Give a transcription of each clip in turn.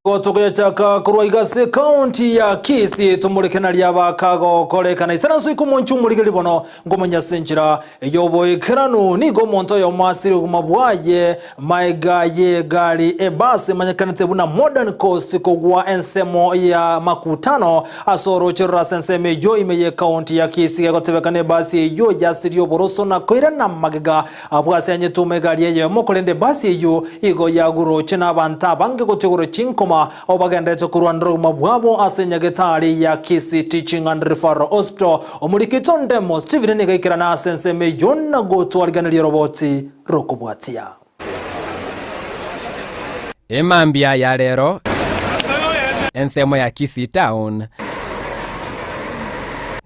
Togoyachaka korwa iga ase ekaunti ya Kisii tomoreke naria bakagokorekana isaranso ikomoncha omorigeri bono nkomanya ase enchera y'oboikeranu nigo omonto oyomo asire obogima bwaye maega y'egari ebasi emanyekanete buna Modern Coast kogwa ensemo ya Makutano ase oroche rore ase ensemo eyio ime y'ekaunti ya Kisii gegotebekana ebasi eyio yasirie oboroso na koirana magega Abwo ase anyetuma egari eyemo, korende ebasi eyio igo yaguroche nabanto abange gochia igoro chinkoma, abwo bagenderete korwanera obogima bwabo ase enyagetari ya Kisii Teaching and Referral Hospital. Omoriki Tondemo Stephen nigo aikerana ase ensemo eyio na gotwariganeria oroboti rokobwatia. Emambia ya rero, ensemo ya Kisii Town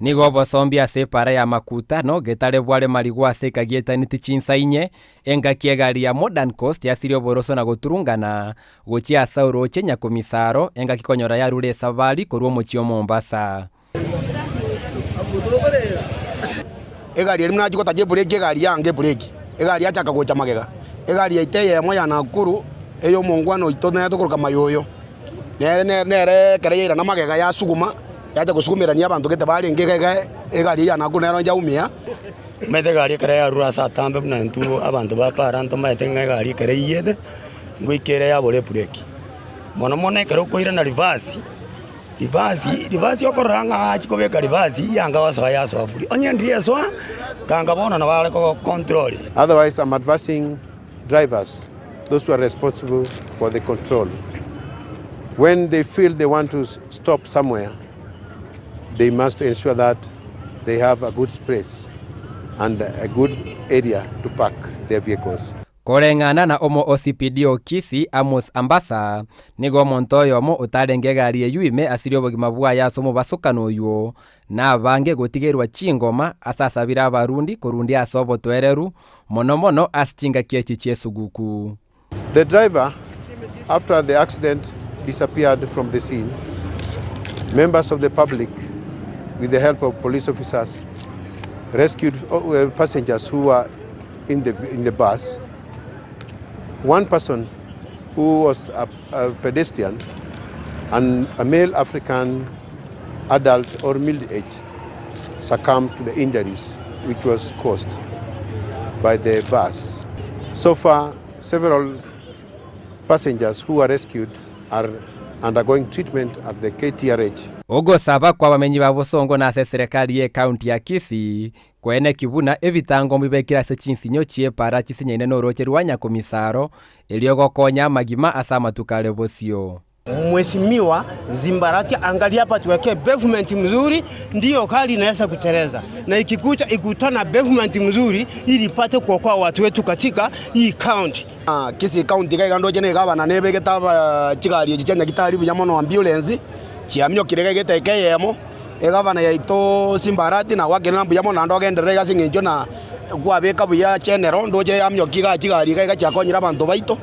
nigo obosombi ase epaara ya Makutano getare bware marigwa ase ekagi etaneti chinsa inye, engaki egari ya Modern Coast yasirie oboroso na goturungana gochia ase orooche Nyakomisaro engaki konyora yarure esabari korwa omochie o Mombasa. Egari eria buna achia gotacha ebreki egari yanga ebreki, egari yachaka gocha magega, egari yaito eyemo ya Nakuru eye omongwana oito nere tokoroka Mayoyo, nere nere nere ekero yairana magega yasuguma, yacha gosugumerania abanto gete barenge iga iga egari eyio ya Nakuru nero yaumia. Omanyete egari ekero yarure ase atambe buna intwe abanto ba para ntomaete ng'a egari ekero eyiyete, ngoika ere yabora ebreki. Mono mono ekero okoirana reverse. Rivasi, rivasi okorora ng'a achia kobeka rivasi yanga gosoa yasoa buri, onye ndiri esoa, kanga bono nabo are kogocontrol. Otherwise I'm advising drivers, those who are responsible for the control, when they feel they want to stop somewhere, they must ensure that they have a good space and a good area to park their vehicles. Koreng'ana na omo OCPD o Kisii, Amos Ambasa, nigo omonto oyomo otarenge egari eyio ime asirie obogima bwaye ase omobasokano oyio, na abange gotigerwa chingoma ase asabire abarundi korundia ase obotoereru, mono mono ase chingaki echi chi'esuguku. The driver after the accident disappeared from the scene. Members of the public with the help of police officers rescued passengers who were in the, in the bus. One person who was a, a pedestrian and a male African adult or middle age succumbed to the injuries which was caused by the bus. So far, several passengers who were rescued are undergoing treatment at the KTRH. Ogosaba kw'abamenyi ba Bosongo na ase eserekari y'ecounty ya Kisii Koeneki buna ebitango mbibekire ase chinsinyo chi'epaara chisinyaine norooche rwa Nyakomisaro, erio gokonya amagima ase amatuko are bosio. Mheshimiwa Zimbarati angalia hapa tuwekee pavement mzuri ndiyo gari inaweza kuteleza na ikikuja ikutana pavement mzuri ili ipate kuokoa watu wetu katika hii county. Kisii County iga iga ndoche na egavana nebegete aba chigari echi chia Nyagitari buya mono ambulance chiamiokire iga egeteka eyemo. Egavana yaito Simbarati nagoakerera mbuya mono naende ogenderere iga ase eng'encho na kwabeka buya general ndoche yamiokia igaa chigari iga iga chiakonyire abanto baito,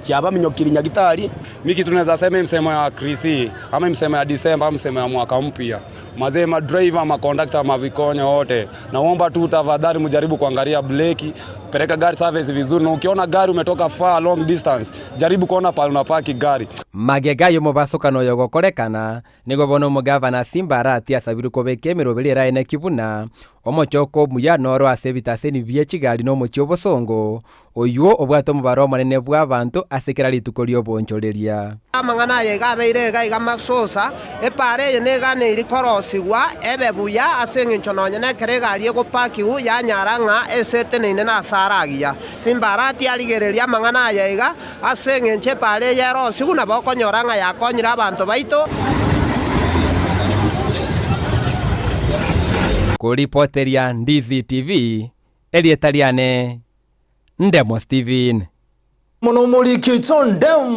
chiabaminyokirie nyagitari. Mi kitu naeza sema hii msemo ya krisi ama hii msemo ya Disemba ama msemo ya mwaka mpya, mazee ma driver ma conductor ma vikonyo wote, naomba tu tafadhali mjaribu kuangalia breki, peleka gari service vizuri, na ukiona gari umetoka far long distance, jaribu kuona pale unapaki gari. Magega y'omobasokano oyo gokorekana, Nigo bono omogavana Simba Arati asabirwe kobeka emeroberi eraeneki buna omochoko omuya noro ase ebitaseni bie chigari na omochie obosongo, oyio obwate omobaro omonene bw'abanto ase kera rituko ri'oboonchoreria. Amang'ana aya iga abeire iga iga masosa, epaara eye neganeiri korosigwa ebe buya ase engencho nonya nekero egari egopakigwa yanyara ng'a ase eteneine nase are agiya. Simba Arati arigererie amang'ana aya iga, Ase engencho epaara eye erosigwe nabo okonyora ng'a yakonyire abanto baito. Koripoteria Ndizi TV, erieta riane Ndemo Steven. Mono omoriki oito Ndemo.